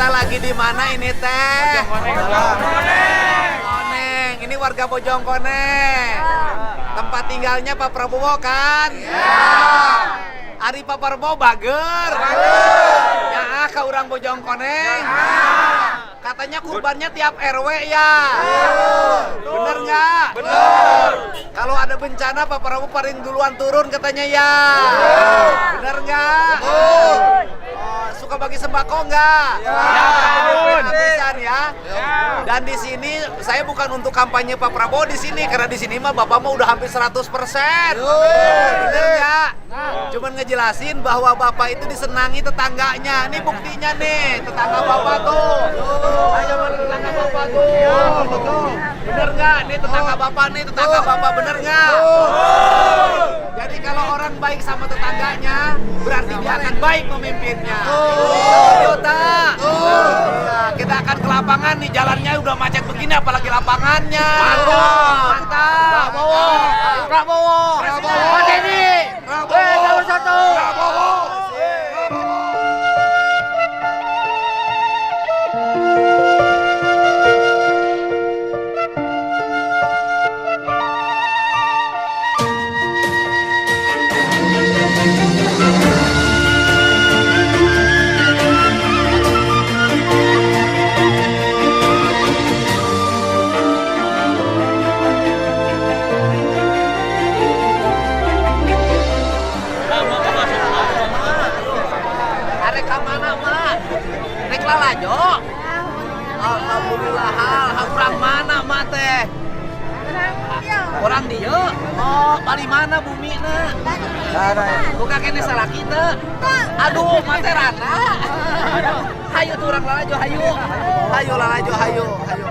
Kita lagi di mana ini teh? Koneng. Ini warga Bojongkoneng. Tempat tinggalnya Pak Prabowo kan? Ya. Ari Pak Prabowo bager. Ya, ka urang Bojongkoneng. Katanya kurbannya tiap RW ya. Bener nggak? Bener. Kalau ada bencana Pak Prabowo paling duluan turun katanya ya. Bener nggak? Oh, suka bagi sembako nggak? Ya. Habisan ya. Dan di sini saya bukan untuk kampanye Pak Prabowo di sini karena di sini mah Bapak mah udah hampir 100%. Bener nggak? Cuman ngejelasin bahwa Bapak itu disenangi tetangganya. Ini buktinya nih, tetangga Bapak tuh. Ayo mana tetangga Bapak tuh? Bener nggak? Nih tetangga Bapak nih, tetangga Bapak bener nggak? Jadi kalau orang baik sama tetangganya, berarti dia akan baik memimpinnya. Toyota. Nah, kita akan ke lapangan nih, jalannya udah macet begini apalagi lapangannya. Mantap. Prabowo. Prabowo. Prabowo. Pak Dedi. Prabowo. Nomor 1. Prabowo. Arek ka mana, Mak? Rek lalajo? Alhamdulillah, hal urang mana, Mak teh? Urang dieu. Oh, bali mana bumina? Buka kene salaki teu? Aduh, Mak teh randa. Hayu tuh urang lalajo, hayu. Hayu lalajo, hayu, hayu.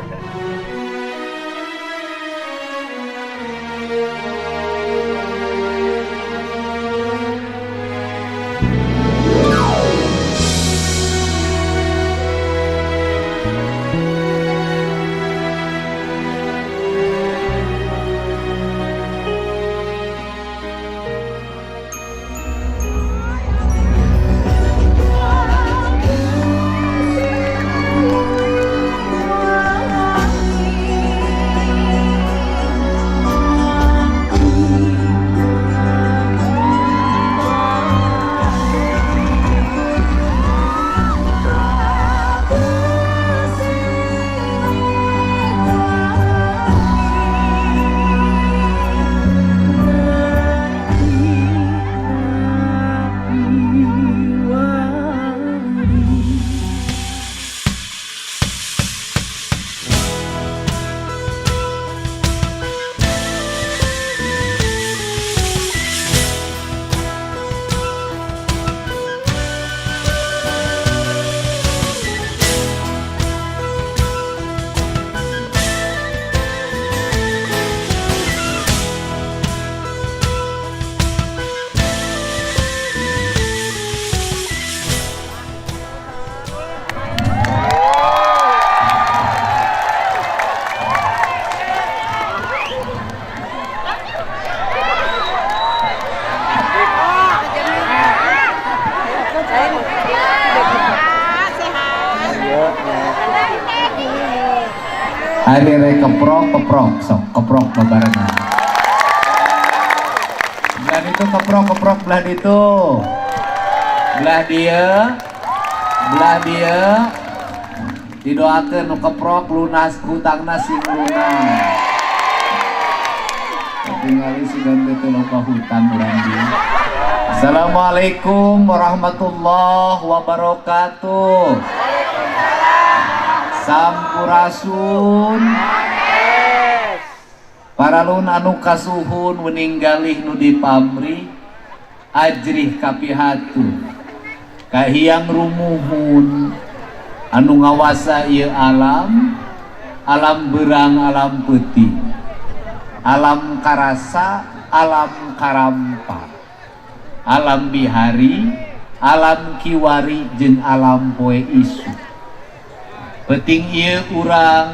Hari rek keprok keprok sok keprok babarengan. Belah itu keprok keprok belah itu. Belah dia. Belah dia. Didoakeun nu keprok lunas hutangna sing lunas. Tingali sugan teh loba hutang urang dieu. Assalamualaikum warahmatullahi wabarakatuh. Sampurasun. Paralun anu kasuhun meninggalih nu dipamri ajrih kapihatur kahiyang rumuhun anu ngawasa ieu alam, alam berang, alam putih, alam karasa, alam karampa, alam bihari, alam kiwari jeung alam poe isu. Penting ieu urang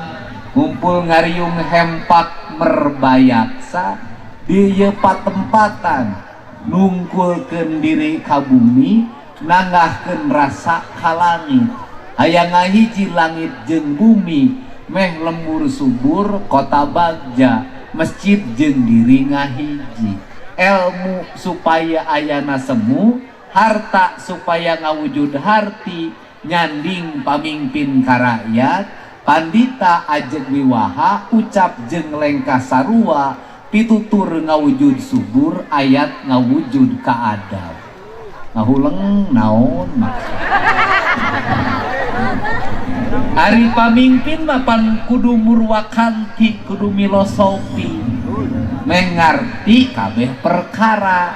ngumpul ngariung hempak merbayaksa di ieu patempatan nungkulkeun diri ka bumi, nanggahkeun rasa ka langit. Hayang ngahiji langit jeung bumi, meh lembur subur kota bagja, masjid jeung diri ngahiji. Ilmu supaya ayana semu, harta supaya ngawujud harti, nyanding pamimpin ka rakyat, pandita ajeg wiwaha, ucap jeung lengkah sarua, pitutur ngawujud subur, ayat ngawujud kaadab. Ngahuleng naon maksud? Ari pamimpin mah pan kudu murwakanti, kudu milosofi, meh ngarti kabeh perkara,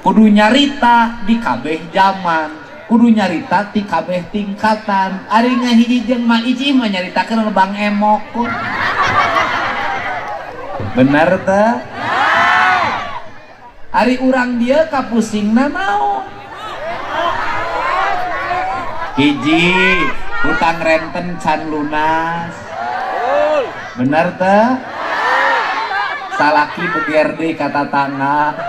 kudu nyarita di kabeh zaman, kudu nyarita di kabeh tingkatan. Ari ngahiji jeung Ma Icih mah nyaritakeun lebang emok. Bener teh? Ari urang dieu kapusingna naon? Hiji, hutang renten can lunas. Bener teh? Salaki beger deui ka tatangga.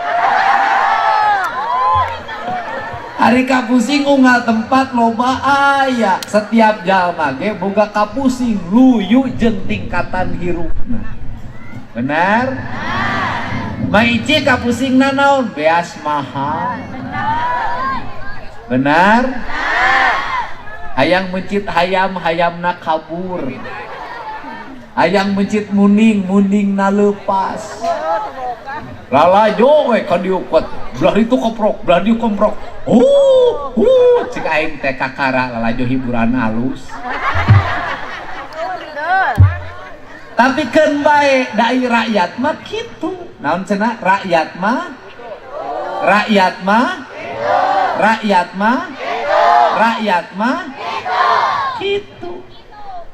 Ari kapusing unggal tempat loba aya, setiap jalma ge boga kapusing luyu jeung tingkatan hirupna. Benar? Ma Icih kapusingna naon? Beas mahal. Benar? Hayang mencit hayam, hayamna kabur. Hayang mencit muning, muningna leupas. Lalajo we ka dieu kuat. Belah ditu koprok, belah dieu komprok. Cik aing teh kakara lalajo hiburan alus. Tapi keun bae da ieu rakyat mah kitu. Naon cenah? Rakyat mah? Rakyat mah? Rakyat mah? Rakyat mah? Kitu.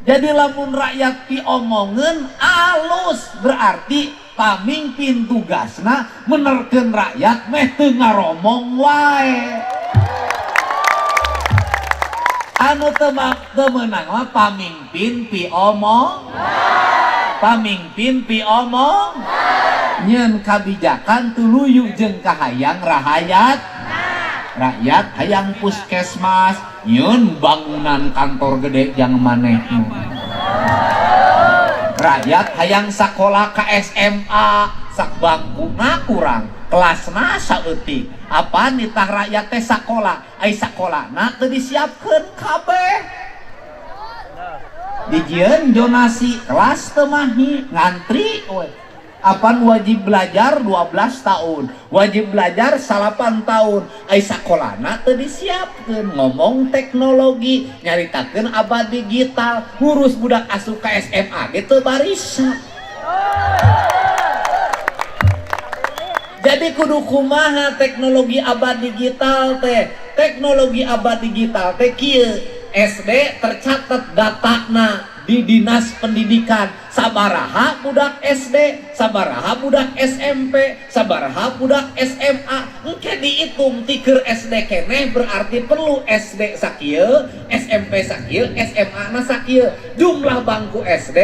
Jadi lamun rakyat diomongeun alus berarti pamimpin tugasna menerkeun rakyat meh teu ngaromong wae. Anu teu meunang mah pamimpin piomong. Pamimpin piomong. Nyeun kabijakan tuluyu jeung kahayang rahayat. Rakyat hayang puskesmas, nyeun bangunan kantor gede jang manehna. Rakyat hayang sakola ka SMA, sak bangkuna kurang, kelasna saeutik. Apa nitah rakyat teh sakola? Ai sakolana teu disiapkeun kabeh. Dijieun zonasi kelas teu mahi, ngantri we. Apan wajib belajar 12 tahun, wajib belajar 8 tahun. Ai sakolana teu disiapkeun, ngomong teknologi, nyaritakeun abad digital, ngurus budak asup ka SMA ge teu barisa. Jadi kudu kumaha teknologi abad digital teh? Teknologi abad digital teh kieu, SD tercatat datana di Dinas Pendidikan, sabaraha budak SD, sabaraha budak SMP, sabaraha budak SMA, engke dihitung tiker SD keneh berarti perlu SD sakieu, SMP sakieu, SMA na sakieu. Jumlah bangku SD,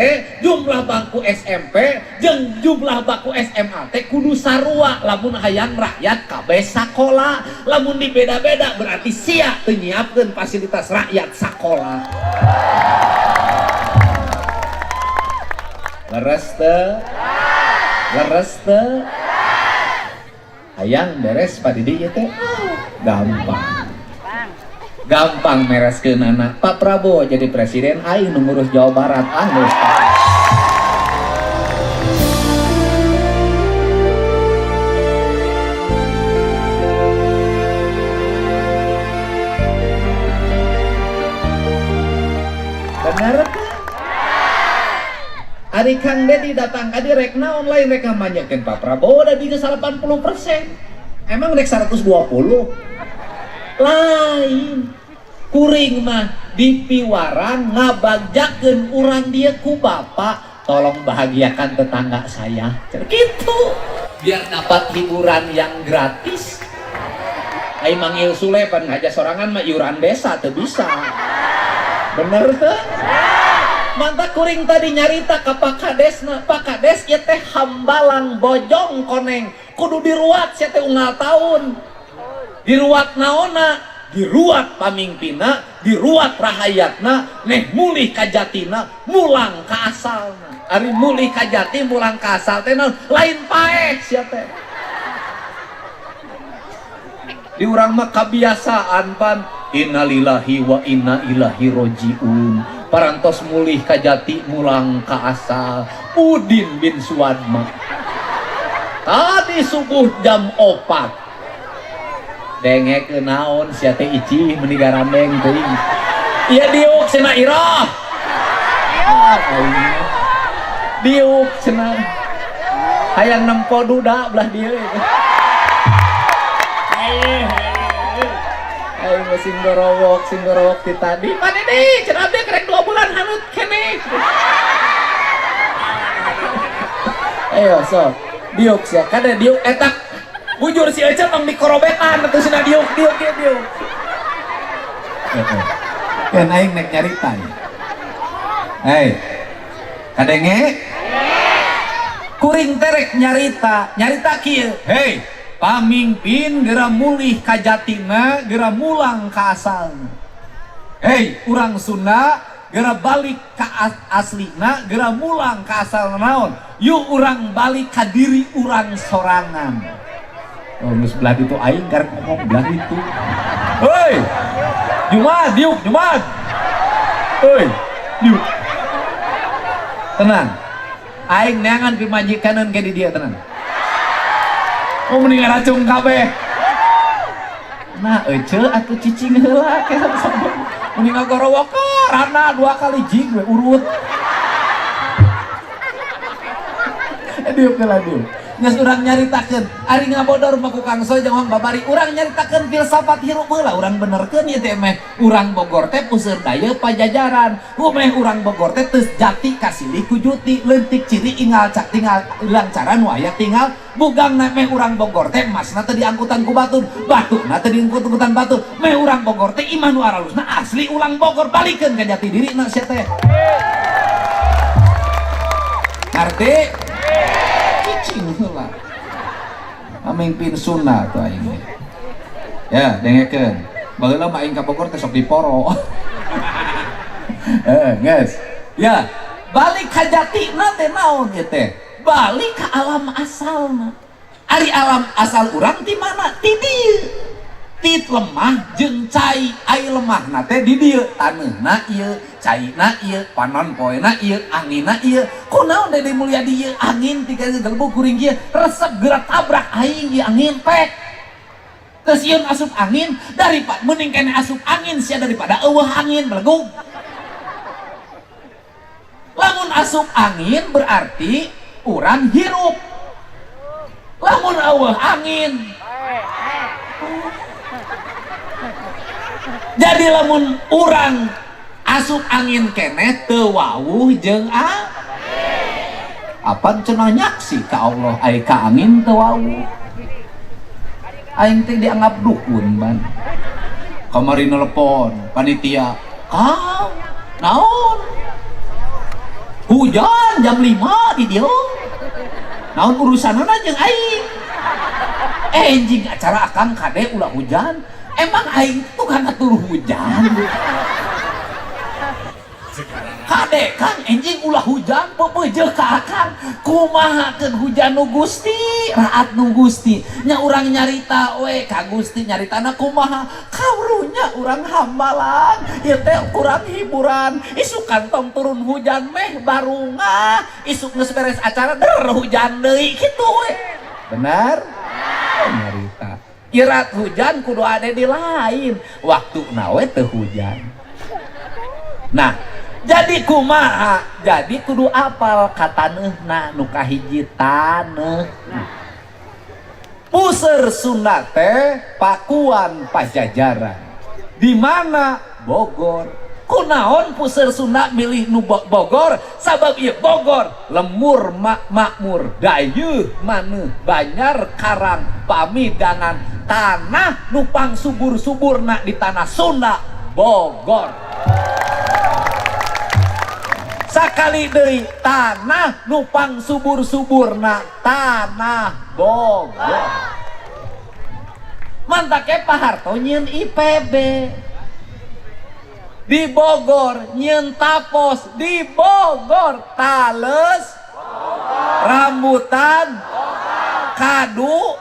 jumlah bangku SMP, jeung jumlah bangku SMA teh kudu sarua lamun hayang rakyat kabeh sakola. Lamun dibeda-beda berarti sia teu nyiapkeun fasilitas rakyat sakola. Leres teu? Leres teu? Hayang beres Pak Didi ieu teh? Gampang. Gampang mereskeunana. Pak Prabowo jadi presiden aing nu ngurus Jawa Barat, ah geus. Bener teu? Ari Kang Dedi datang ka dieu rek naon lain rek ngamanyakeun Pak Prabowo da dieu 80%. Emang rek 120? Lain. Kuring mah dipiwarang ngabagjakeun urang dieu ku bapak, tolong bahagiakan tetangga saya. Gitu. Biar dapat hiburan yang gratis. Ai manggil Sule pan ngaja sorangan mah iuran desa teu bisa. Bener teu? Mantap kuring tadi nyarita ka Pak Kadesna, Pak Kades ieu teh hambalang bojong koneng, kudu diruat sia teh unggal taun. Diruat naonna? Diruat pamingpina, diruat rahayatna, neh mulih ka jatina, mulang ka asalna. Ari mulih ka jati, mulang ka asal teh naon? Lain paeh sia teh. Di urang mah kabiasaan pan innalillahi wa inna ilaihi rojiun. Parantos mulih ka jati, mulang ka asal. Udin bin Suadma. Tadi subuh jam 4. Denge ke naon sia teh icih meuni garandeng teuing. Ieu diuk cenah Iroh. Diuk cenah. Hayang nempo duda belah dieu. Aing mah sing gorowok ti tadi. Pak Dede, cenah abdi kerek 2 bulan hanut keneh. Ayo sok, diuk sia. Kade diuk eta bujur si Ece tong dikorobetan atuh sina diuk diuk diuk diuk. Kan aing nek nyarita ya. Hei. Kadenge? Kuring terek nyarita, nyarita kieu. Hei, pamingpin geura mulih ka jatina, geura mulang ka asalna. Hei, urang Sunda geura balik ka aslina, geura mulang ka asalna naon? Yuk urang balik ka diri urang sorangan. Oh, geus belah ditu aing karek ngomong belah ditu. Hei. Jumat, diuk, Jumat. Hei, diuk. Tenang. Aing neangan pimajikaneun ke di dieu tenang. Oh mending racung kabeh. Nah, ece atuh cicing heula ke sabab. Mending ngagorowok rana 2 kali jing we urut. Diuk heula diuk. Geus urang nyaritakeun, ari ngabodor mah ku Kang Soy jeung Mang Babari, urang nyaritakeun filsafat hirup heula, urang benerkeun ieu teh meh urang Bogor teh puseur daya pajajaran. Meh urang Bogor teh teu jati kasilih ku juti, leutik ciri ingal cak tinggal lancaran nu aya tinggal bugang meh urang Bogor teh emasna teh diangkutan ku batur, batuna teh diangkut-angkutan batur. Meh urang Bogor teh imah nu aralusna asli ulang Bogor, balikeun ka jati dirina sia teh. Ngarti? Cicing heula. Pamimpin Sunda tuh aing. Ya, dengekeun. Baheula mah aing ka Bogor teh sok diporo. Geus. Ya, balik ka jatina teh naon ieu teh? Balik ka alam asalna. Ari alam asal urang ti mana? Ti dieu. Ti lemah jeung cai. Ai lemahna teh di dieu, taneuhna ieu, caina ieu, panon poena ieu, anginna ieu. Kunaon Dedi Mulyadi ieu angin tiga gelbuk kuring ieu resep geura tabrak aing ieu angin pek. Geus sieun asup angin daripada mending kene asup angin sia daripada eueuh angin belegug. Lamun asup angin berarti urang hirup. Lamun eueuh angin jadi lamun urang asup angin keneh teu wawuh jeung apan cenah nyaksi ka Allah ai ka angin teu wawuh. Aing teh dianggap dukun ban. Kamari nelpon panitia, "Kang, naon? Hujan jam 5 di dieu. Naon urusanana jeung aing?" Anjing acara akang kade ulah hujan. Emang aing tukang ngatur hujan. Kade Kang enjing ulah hujan pepeujeuh ka akang. Kumahakeun hujan nu Gusti, raat nu Gusti. Nya urang nyarita we ka Gusti nyaritana kumaha? Karunya urang hambalan, ieu teh kurang hiburan. Isuk kantong turun hujan meh barungah, isuk geus beres acara der hujan deui kitu we. Benar? Nyarita. Irat hujan kudu ada di lain waktu nawe teu hujan. Nah, jadi kumaha? Jadi kudu apal ka taneuhna nu kahiji taneuh. Puseur Sunda teh Pakuan Pajajaran. Di mana? Bogor. Kunaon puseur Sunda milih nu Bogor? Sabab ieu Bogor lemur makmur, dayeuh maneuh, Banjar Karang, pamidangan tanah nu pangsubur-suburna di tanah Sunda Bogor. Sakali deui tanah nu pangsubur-suburna tanah Bogor. Mantake Pak Harto nyieun IPB. Di Bogor nyieun Tapos, di Bogor tales, rambutan, kadu.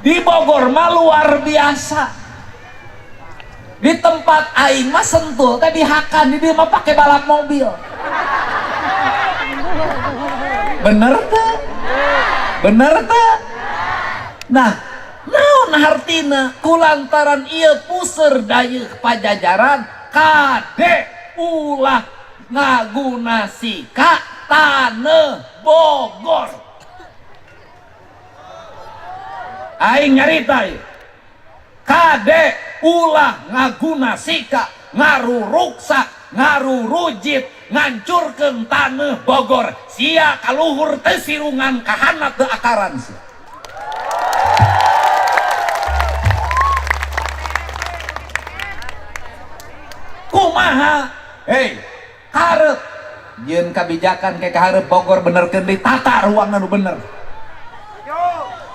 Di Bogor mah luar biasa. Di tempat aing mah Sentul teh dihakan, di dieu mah pake balap mobil. Bener teh? Bener teh? Nah, naon hartina kulantaran ieu puseur dayeuh Pajajaran kade ulah ngaguna sika taneuh Bogor. Aing nyarita ieu. Kade ulah ngaguna sika ngaruruksak ngarurujit ngancurkeun taneuh Bogor. Sia kaluhur teu sirungan kahanap teu akaran sia. Kumaha? Hei, hareup jeung kabijakan ke kahareup Bogor benerkeun deui tata ruangna nu bener.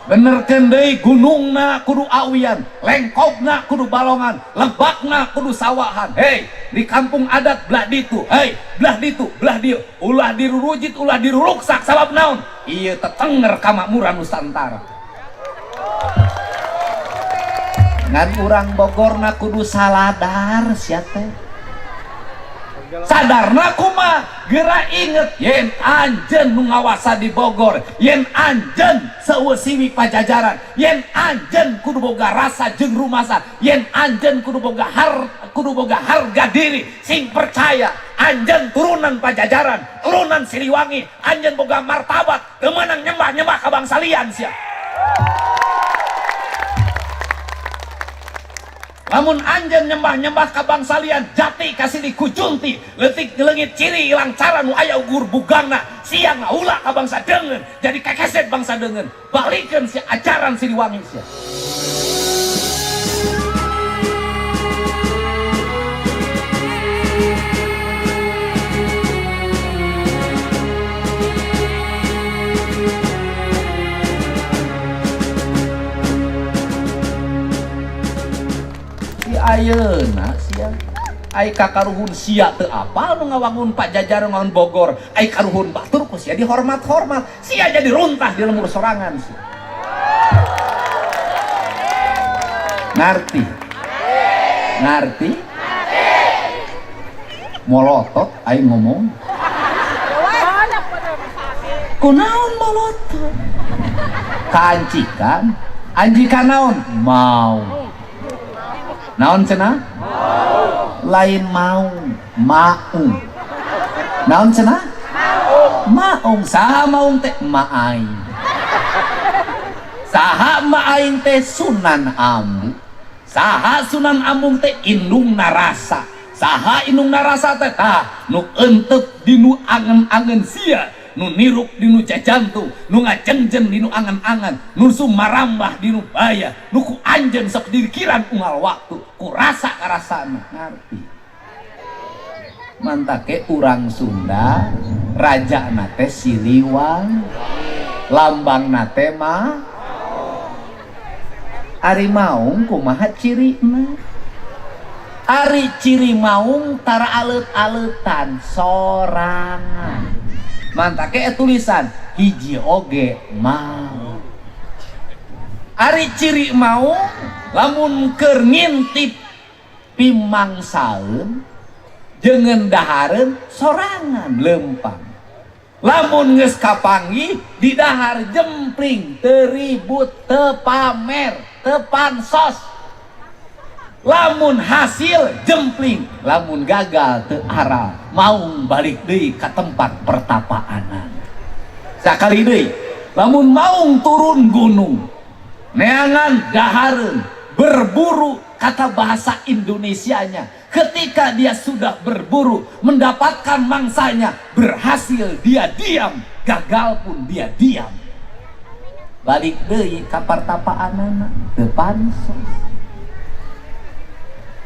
Benerkeun deui gunungna kudu awian, lengkopna kudu balongan, lebakna kudu sawahan. Hei, di kampung adat belah ditu, hei, belah ditu, belah dieu, ulah dirurujit, ulah diruruksak sabab naon? Ieu tetenger kamakmuran Nusantara. Ngan urang Bogorna kudu saladar sia teh. Sadarna kumaha? Geura inget yen anjeun nu ngawasa di Bogor, yen anjeun seueuh siwi Pajajaran, yen anjeun kudu boga rasa jeung rumasa, yen anjeun kudu boga harga diri, sing percaya anjeun turunan Pajajaran, turunan Siliwangi, anjeun boga martabat, teu meunang nyembah-nyembah ka bangsa lian sia. Lamun anjeun nyembah-nyembah ka bangsa lian, jati kasih dikujunti, leutik leungit ciri ilang cara nu aya ugur bugangna, siang ngahula ka bangsa deungeun, jadi kekeset bangsa deungeun, balikeun si ajaran Siliwangi sia. Ayeuna sia ai kakaruhun sia teu apal nu ngawangun Pajajaran ngawangun Bogor, ai karuhun batur ku sia dihormat-hormat, sia jadi runtah di lemur sorangan sia. Ngarti? Ngarti? Molotot aing ngomong. Kunaon molotot? Kancikan, anjikan naon? Mau. Naon cenah? Lain mau, maung. Naon cenah? Maung. Saha maung teh? Ma aing. Saha ma aing teh? Sunan Ambu. Saha Sunan Ambung teh? Indung narasa. Saha indung narasa teh? Tah nu entep dinu angen-angen sia, nu nirup dinu jajantung, nu ngajengjen dinu angan-angan, nu sumarambah dinu baya, nu ku anjeun sok dikiran unggal waktu, ku rasa karasana. Ngarti? Mantake urang Sunda rajana teh Siliwangi, lambangna teh mah ari maung. Kumaha cirina? Ari ciri maung tara aleut-aleutan sorangan. Mantake tulisan hiji oge mau. Ari ciri maung lamun keur ngintip pimangsaeun jeung dahareun sorangan leumpang. Lamun geus kapanggih di dahar jempling, teu ribut, teu pamer, teu pansos. Lamun hasil jempling, lamun gagal teu aral, maung balik deui ka tempat pertapaanan. Sakali deui, lamun maung turun gunung, neangan dahareun, berburu, kata bahasa Indonesianya, ketika dia sudah berburu, mendapatkan mangsanya, berhasil dia diam, gagal pun dia diam. Balik deui ka pertapaanana, teu pansos.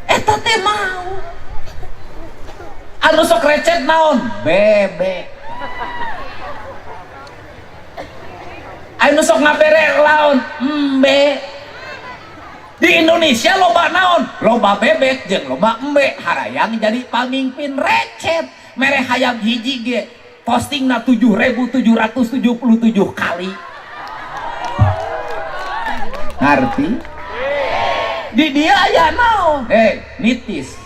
Eta teh mau. Anu sok recet naon? Bebek. Anu sok ngabere laon? Embe. Di Indonesia loba naon? Loba bebek jeung loba embe, harayang jadi pamimpin recet. Mere hayam hiji ge postingna 7.777 kali. Ngarti? Di dia aya naon? Nitis.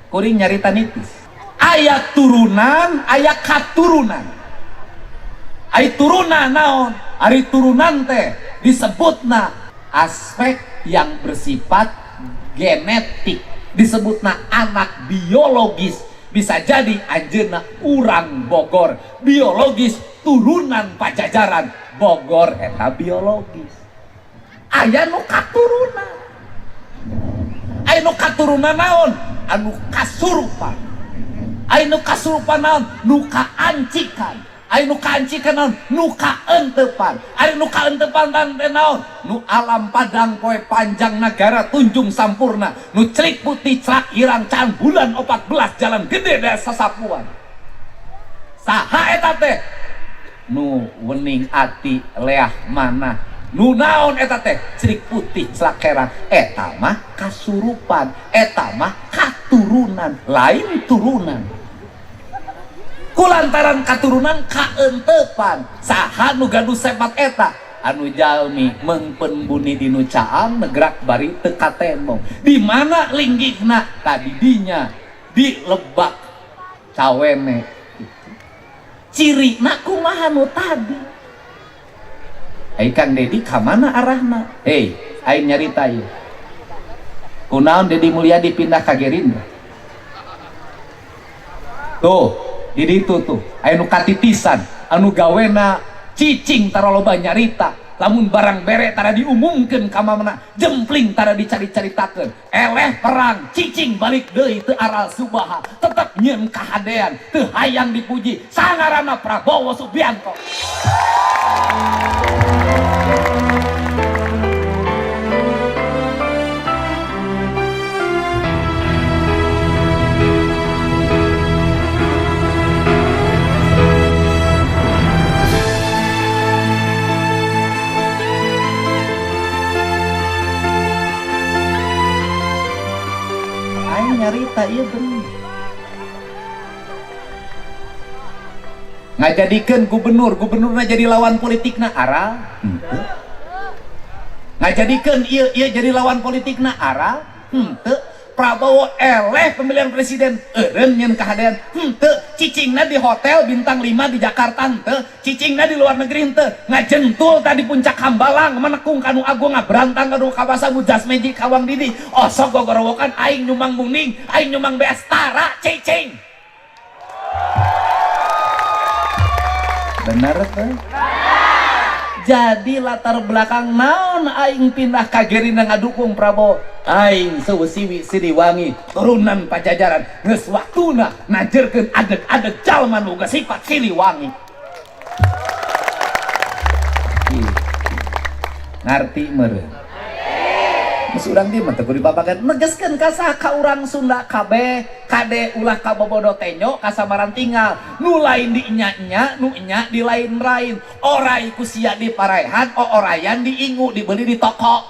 Kuring nyarita nitis. Aya turunan, aya katurunan. Ari turunan naon? Ari turunan teh disebutna aspek yang bersifat genetik, disebutna anak biologis. Bisa jadi anjeunna urang Bogor, biologis turunan Pajajaran Bogor eta biologis. Aya nu katurunan. Aya nu katurunan naon? Anu kasurupan. Aya nu kasurupan naon? Nu kaancikan. Aya nu kaancikan naon? Nu kaentepan. Aya nu kaentepan teh naon? Nu alam padang poe panjang nagara tunjung sampurna, nu cerik putih celak irang can bulan 14 jalan gede desa sapuan. Saha eta teh? Nu wening ati leah manah. Nu naon eta teh? Cerik putih celak herang. Eta mah kasurupan, eta mah katurunan, lain turunan. Kulantaran katurunan kaentepan. Saha nu gaduh sepat eta? Anu jalmi meungpeun buni dinu caang negrak bari teu katembong. Di mana linggihna? Tadi dinya di lebak cawene. Cirina kumaha nu tadi? Ai Kang Dedi ka mana arahna? Hei, aing nyarita ieu. Kunaon Dedi Mulyadi pindah ka Gerindra? Tuh, di ditu tuh, aya nu katitisan, anu gawena cicing taraloba nyarita, lamun barang bere tara diumumkeun ka mana, jempling tara dicari-caritakeun, eleh perang, cicing balik deui teu aral subaha, tetep nyieun kahadean, teu hayang dipuji, sangarana Prabowo Subianto. Nyarita ieu bener. Ngajadikeun gubernur, gubernurna jadi lawan politikna aral henteu. Ngajadikeun ieu ieu jadi lawan politikna aral henteu. Prabowo eleh pemilihan presiden eureun nyeun kahadean henteu. Cicingna di hotel bintang 5 di Jakarta henteu, cicingna di luar negeri henteu. Ngajentul tadi puncak Hambalang menekung kanu agung ngabrantang kanu kawasa mujas meji kawang didi osok gogorowokan aing nyumang muning aing nyumang beas tara cicing. Bener teh? Jadi latar belakang naon aing pindah ka Gerindra ngadukung Prabowo? Aing seusiwi Siliwangi turunan Pajajaran geus waktuna najerkeun adeg-adeg jalma nu boga sifat Siliwangi. Ngarti meureun? Geus urang di mah teu kudu dibabagan, negeskeun ka saha ka urang Sunda kabeh, kade ulah kabobodo tenyo kasamaran tinggal, nu lain di nya-nya, nu nya di lain-lain. Orai ku sia di paraehan, oorayan diingu dibeli di toko.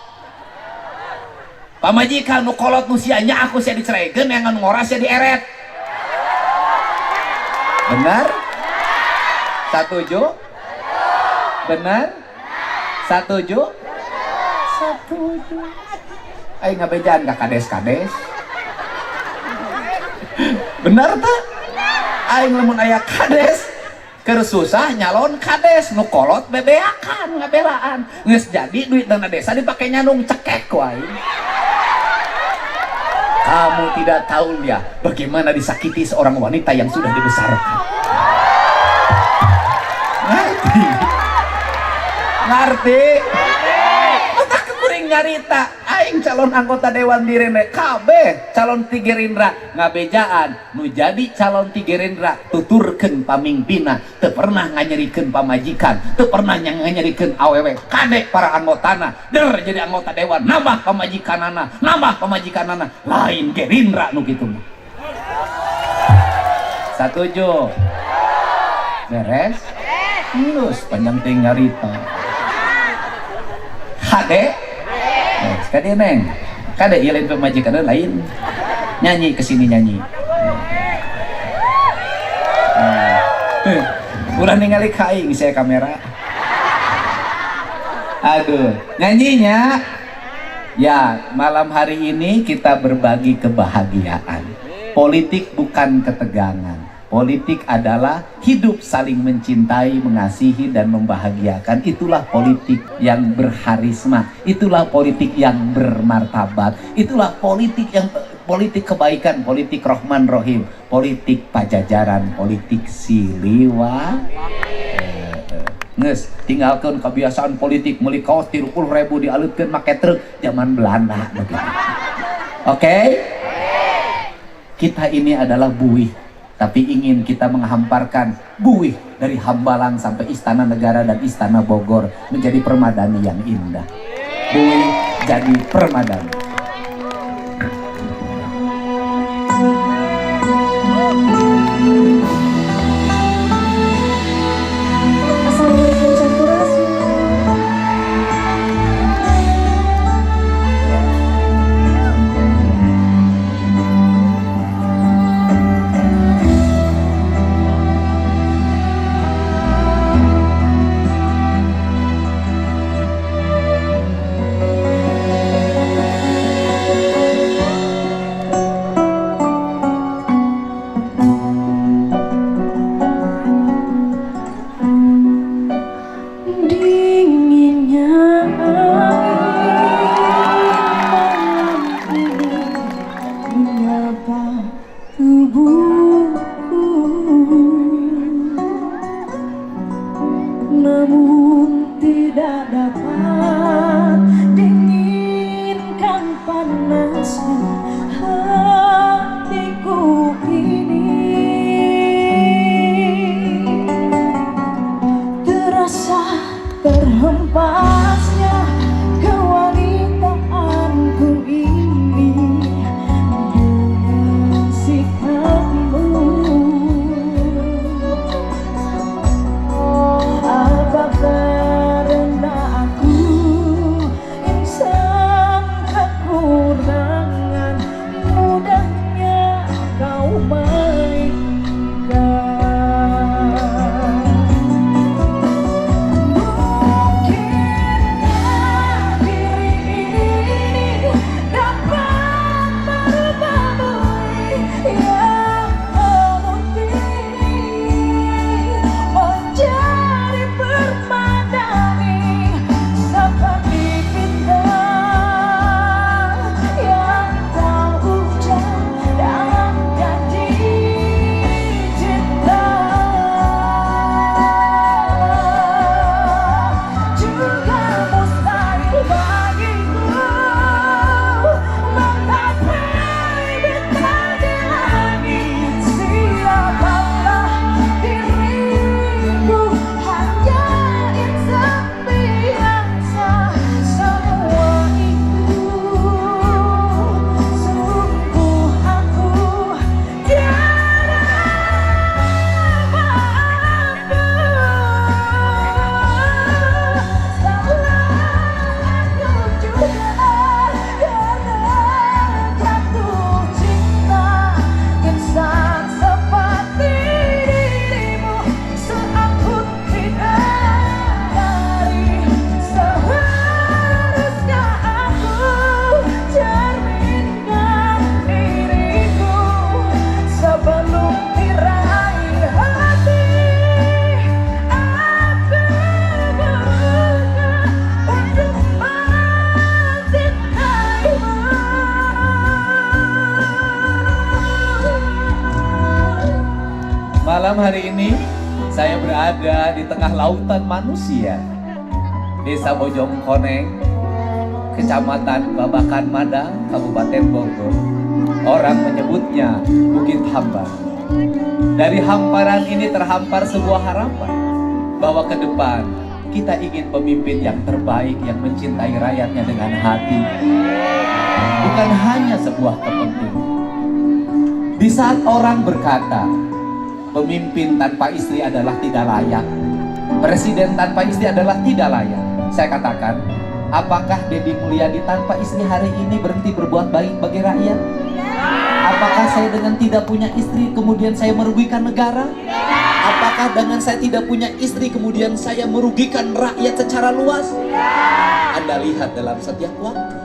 Pamajikan nu kolot nu sia nya aku sia diceraikeun, yang anu ngora sia dieret. Benar? Satuju? Benar? Satuju? Satuju. Aing ngabejaan ka kades-kades. Benar tak? Aing lamun aya kades keur susah nyalon kades nu kolot bebeakan ngabelaan. Geus jadi duit dana desa dipake nyanung cekek ku aing. Kamu tidak tahu ya bagaimana disakiti seorang wanita yang sudah dibesarkan. Ngerti? Ngerti? Otak kuring nyarita aing calon anggota dewan direne kabeh calon ti Gerindra ngabejaan nu jadi calon ti Gerindra tuturkeun pamingpina teu pernah nganyerikeun pamajikan teu pernah nganyerikeun awewe kade para anggotana der jadi anggota dewan nambah pamajikanana nambah pamajikanana lain Gerindra nu kitu mah. Satuju? Beres? Lulus panjang ting nyarita. Hade? Kade neng, kade ieu lain pamajikan lain. Nyanyi kesini nyanyi. Nah, ulah ningali ka aing saya kamera. Aduh, nyanyinya. Ya, malam hari ini kita berbagi kebahagiaan. Politik bukan ketegangan. Politik adalah hidup saling mencintai, mengasihi, dan membahagiakan. Itulah politik yang berharisma. Itulah politik yang bermartabat. Itulah politik yang politik kebaikan, politik Rohman Rohim, politik Pajajaran, politik Siliwa. Nges, tinggalkan kebiasaan politik meuli kaos 30.000 dialutkeun make truk zaman Belanda begitu. Oke? Okay? Kita ini adalah buih, tapi ingin kita menghamparkan buih dari Hambalang sampai Istana Negara dan Istana Bogor menjadi permadani yang indah. Buih jadi permadani. Assalamualaikum Sampurasun. Dinginnya angin malam ini menyapa tubuhku, namun tidak dapat dinginkan panasnya hatiku ini. Terasa terhempasnya kewanitaanku ini dengan sikapmu. Apa karena aku insan kekurangan, mudahnya kau mainkan. Mungkinkah diri ini dapat merubah buih yang memutih menjadi permadani seperti bintang yang kau ucap dalam janji cinta. Juga mustahil bagiku menggapai bintang di langit. Siapalah diriku, hanya insan biasa. Semua itu sungguh aku tiada apa-apa. Salah aku juga karena jatuh cinta. Insan seperti dirimu seangkut bidadari. Seharusnya aku cerminkan diriku sebelum tirai hati aku buka untuk mencintaimu. Malam hari ini saya berada di tengah lautan manusia. Desa Bojongkoneng, Kecamatan Babakan Madang, Kabupaten Bogor. Orang menyebutnya Bukit Hambar. Dari hamparan ini terhampar sebuah harapan bahwa ke depan kita ingin pemimpin yang terbaik, yang mencintai rakyatnya dengan hati. Bukan hanya sebuah kepentingan. Di saat orang berkata, pemimpin tanpa istri adalah tidak layak, presiden tanpa istri adalah tidak layak. Saya katakan, Apakah Dedi Mulyadi tanpa istri hari ini berhenti berbuat baik bagi rakyat? Apakah saya dengan tidak punya istri kemudian saya merugikan negara? Apakah dengan saya tidak punya istri kemudian saya merugikan rakyat secara luas? Anda lihat dalam setiap waktu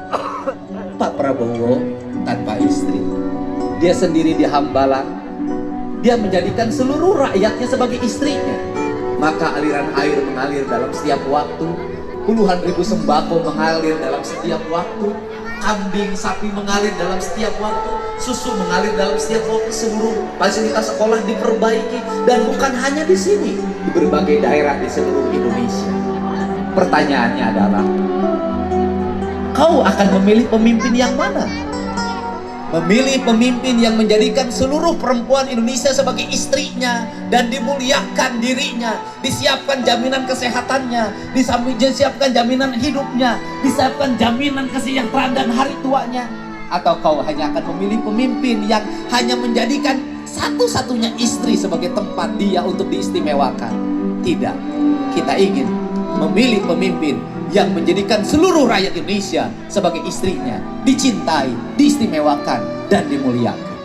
Pak Prabowo tanpa istri, dia sendiri di Hambalang, dia menjadikan seluruh rakyatnya sebagai istrinya. Maka aliran air mengalir dalam setiap waktu, puluhan ribu sembako mengalir dalam setiap waktu, kambing, sapi mengalir dalam setiap waktu, susu mengalir dalam setiap waktu, seluruh fasilitas sekolah diperbaiki, dan bukan hanya di sini, di berbagai daerah di seluruh Indonesia. Pertanyaannya adalah, kau akan memilih pemimpin yang mana? Memilih pemimpin yang menjadikan seluruh perempuan Indonesia sebagai istrinya dan dimuliakan dirinya, disiapkan jaminan kesehatannya, disiapkan jaminan hidupnya, disiapkan jaminan kesejahteraan dan hari tuanya. Atau kau hanya akan memilih pemimpin yang hanya menjadikan satu-satunya istri sebagai tempat dia untuk diistimewakan? Tidak, kita ingin memilih pemimpin yang menjadikan seluruh rakyat Indonesia sebagai istrinya, dicintai, diistimewakan, dan dimuliakan.